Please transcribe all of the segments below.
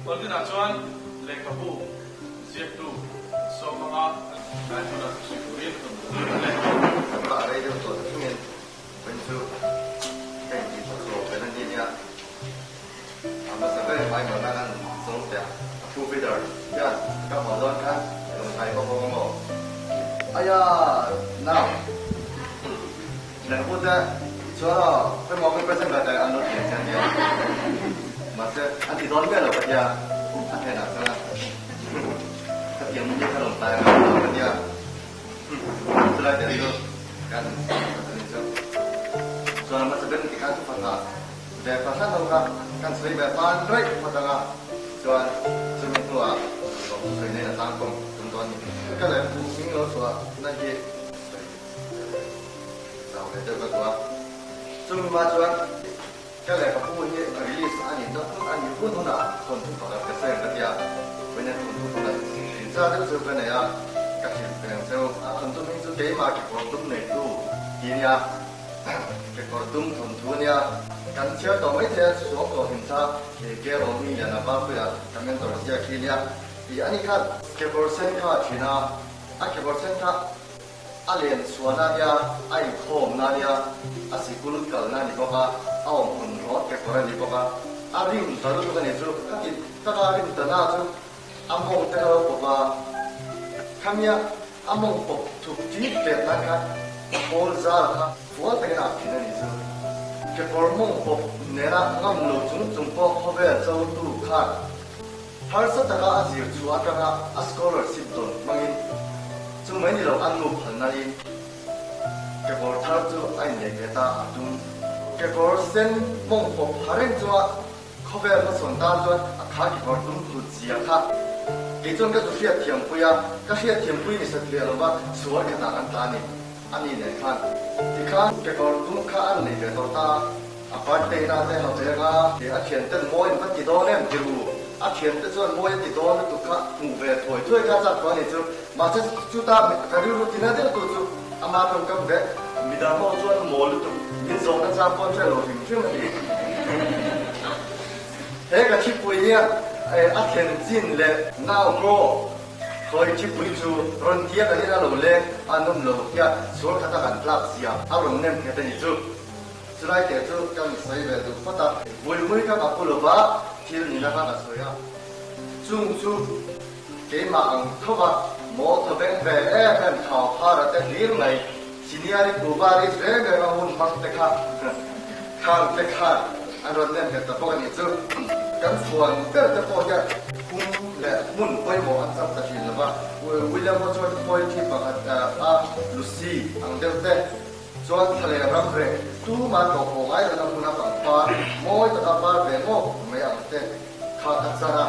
Kawltinah chuan lehkhabu ziaktu sawm anga tlai hmuna thusawi turin rawn lut a le. Ka rei deuh tawh thlengin vawiin chu ka intih chhuak zawk vel a ni nia. A hmasa ber mai mawlh nan an zawng teh a, a pu Peter hian ka haw dawn khan lawngtlai va hawng a maw? Aia nau lehkhabu te i chhuar aw, khawi maw khawi present ve an lo ti ang che a nia. Mahse an ti dawn miah lo ka tia, a hnenah chuan khatiang mi kha lawngtlai a ngai lo ka tia. Chulai te chu kan a ni chu. Chuan hmasa ber ti khan thufa hna ve fahran ho kha kan sawi ve fan raih phawt ang a, chuan chumi hnuah lawm chu sawi nen a tlang kawm tum dawn a ni. Ka leh pu hming lo chhuah na hi sawi ve zau ve deuh ka duh a, chumi hma chuan Ka lehkhabu hi release a nihna hun a nih hun hunah thawnthu pakhat ka sawi ang ka ti a, vawiin thawnthu pakhat hrilh deuh chu ka nei a, ka hrilh ve ang cheu. A thawnthu hming chu keimah kekawr dum neitu tih a nia, kekawr dum thawnthu a nia. Kan chhiar tawh mai thei a, suak tawh hlim tha ke rawn hming lian a Valpuia ka mentor zia khi a nia tih a ni khan. Kekawr sen kha a thin a, a kekawr sen kha A len chhuahna a nia, a inkhawmna a nia, a sikul kalna a ni bawk a, a awmhmun rawt kekawr a ni bawk a, a rim ta lutuk a ni chu. Ka ti tak a, rim ta na chu a mawng te kha lo pawp a, khamia a mawng pawp thuk ṭit ṭet nan khan a pawl zal kha fual takin a ak thin a ni chu. Kekawr mawng pawp nena ngam lo chung chung pawh khawvel chotu khan Harsa taka a zir chhuah atanga a scholarship dawn hmangin chu mai ni lo a nu phalna in kekawr thar chu a inneih ve ta a tum. Kekawr sen mawng pawp ha reng chunga khawvel hmasawn tan chuan a kha kekawr dum hlut zia kha kei chuan ka zu hriat thiampui a, ka hriat thiampui ni sat leh lova sual khatah kan tla a ni a ni nen khan tikhan kekawr dum kha a nei ve tawh ta a. A birthday na te ho veng a, a thian ten mawi an va ti dawn em ti ru, a thian te chuan mawi a ti dawn lutuk kha hmuh ve thuai thuai kha chak tawh a ni chu, mahse chuta ka rilru tina deuh tu chu ama tawngkam vek. Midang ho chuan maw lutuk min zawhna chang pawh hre lo hrim hrim a ti. He ka thipui hian a thlen chin leh nau grow khawi thipui chu rawn tiak anin a lo leng a nawm lo hian sual khata kan tlak zia a rawn nem nghet a ni chu. Chulai te chu kan sawi ve duh phawt a. Hmuihmui kha ka pu lova, thil nihna kha ka sawi a. Chung chu keimah ang tho va, maw thaw veng ve em em thau phara te hlir mai, senior-i kuvari reng reng a hun hmang te kha khang te khan an rawn nem nghet ta bawk a nih chu. Kan chhuan ber te pawh hian hum leh hmun pawimawh an chang ta thin lova, William Wordsworth poetry pakhat a Lucy ang deuh te, Chuan thla leh ram reh tuma tlawh pawh ngai lohna hmuna pangpar mawi taka par ve ngawk mai ang te kha ka char a.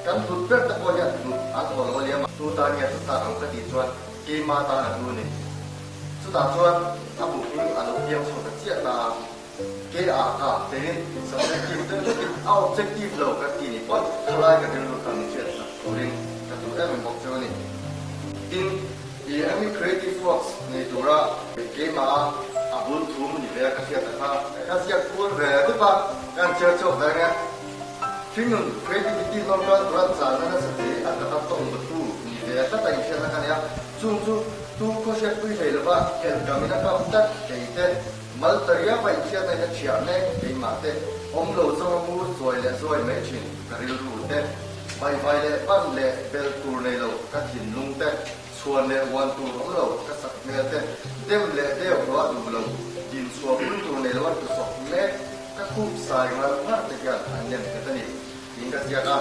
Kan hlut ber te pawh hian hlut an haw lo a liam a. Tu tan nge hlut tak ang ka tih chuan keima tan a hlu a ni. Chutah chuan a bu hming a lo piang chho ta chiah ta a. Ke a ka tein subjective deuh hlekin a objective lo ka ti ni pawn khalai ka rilru kha min hriat sak turin ka duh em em bawk cheu a ni. Tin, i any creative works nei tura keimah a a bul thum ni ve a ka hriat a kha ka ziak kual ve dup a, ka han chhiar chhuak ve ange. Thringnun creativity nawr kual tura chahna nasa chi a taka tawng tu ni ve tlat a inhriatna ka nei a, chung chu tu khaw hriatpui hlei lova helhkam in a kam tlat kei te, Mal ta riau a inhriatna in a thiah mek keimah te, awm lo zawnga mur chawi leh zawi mai thin ka rilru te, vaivai leh ban leh bel tur nei lo ka thinlung te, chhuan leh uan tur awm lo ka sak hmel te, dem leh deuh hlawh a duh lo, din chhuah hun tur nei lo a tlu sawk mek ka khup sai ngar ngar te hian an nem nghet a ni tiin ka ziak a.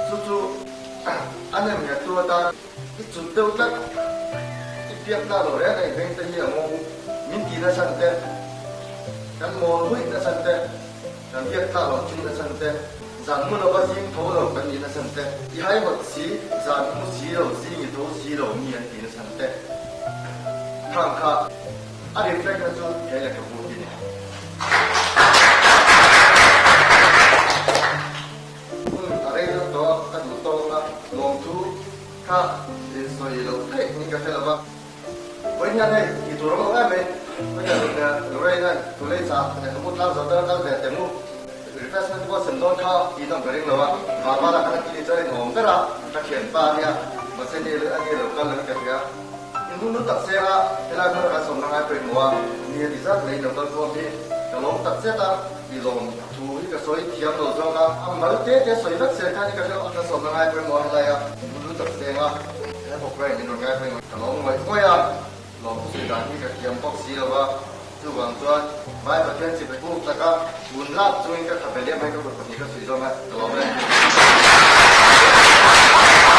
Chu chu a nem nghet tu atan i chut deuh tlat. I piakna lo reng a i veng te hi a ngawng min ti nasa te, kan mawl huih nasa te, kan biak tlak lo thin nasa te, zan mu lova zing tho lo kan ni nasa te, i haihawt si, zan mu si lo, zing i tho si lo mi an ti nasa te. Khang kha a reflect na chu he lehkhabu hi a ni. Hun a rei deuh tawh a, ka duh tawk a, lawmthu kha insawi loh theih niin ka hre lo va. Vawiin hian hei tih tur awm lo em mai, vawiin hian Lorraine hian Tulei chah lehkhabu tlang zo deuh a kal ve teh mu. Refreshment. te pawh sem dawn kha tih nawm ka ring lo a, Vavara khan a ti ni chuan in awm ber a, ka thianpa a nia, mahse ni a ni lo kal lovin ka hria. In hun lut tak seng a, helai hmuna kan sawmna ngai pawimawh a, ni a ti zat leh in lo kal khawm hi ka lawm tak zet a, i lawm thu hi ka sawi thiam lo zawk a, a mal te te sawi vek sel khan hi ka hre lo, kan sawmna ngai pawimawh a helai a, in hun lut tak seng a, helai bawk rain in rawn ngai pawimawh ka lawm ngawih ngawih a, lawm thu sawi dan hi ka thiam bawk si lo va, chuvang chuan Vai Pathian chibai buk taka kun lak chungin ka khabe liam mai ka kut pahnih ka suih zawm a, ka lawm e.